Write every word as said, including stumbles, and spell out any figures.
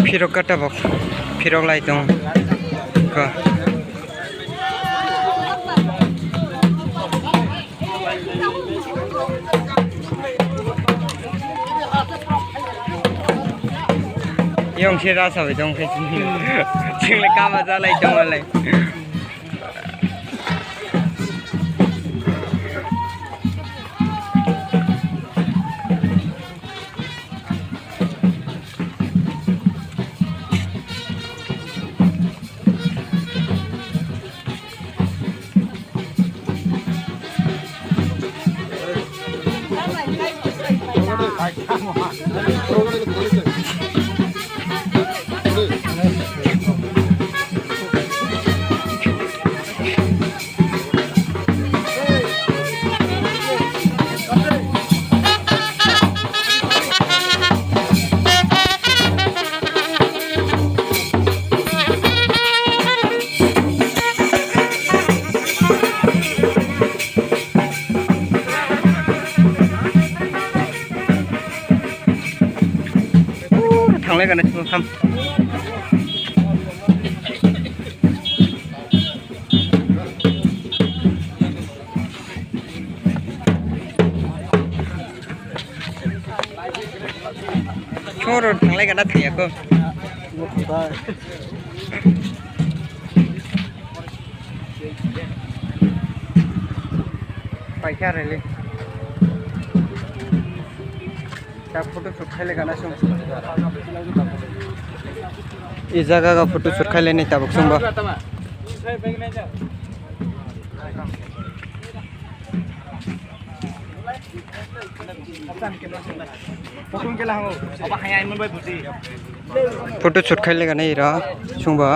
Phirok ka tabok, phirok lai tong kha. Yong se rasa bai tong khe chini. Chini kama jalai tong lai. Thanglai gana chwng tham. Choro thanglai gana thangya ko. Paikha rele. Ta photo shoot khaile gana sung. I jaga ga photo shoot khaile ni tabuk sung ba. Photo shoot khaile gana ira sung ba.